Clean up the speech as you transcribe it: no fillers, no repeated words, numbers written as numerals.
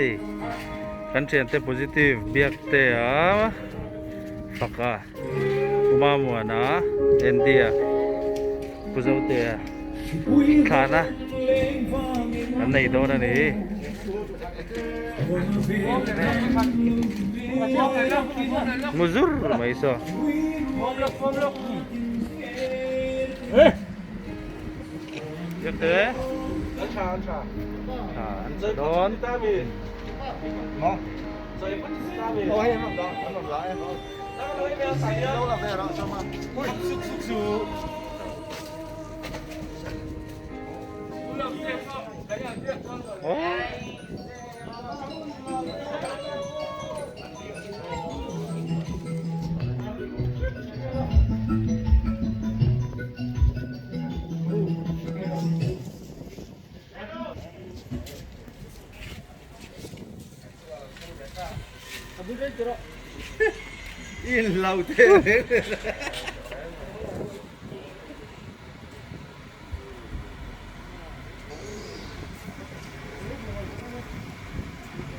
Hei kan thiante positive biak te a fak a Uma Muana Andy-a Pu Zotea thlana an nei dawn a ni. Mu zur mai saw. Biakte. Tha an tha dawn. In lau te.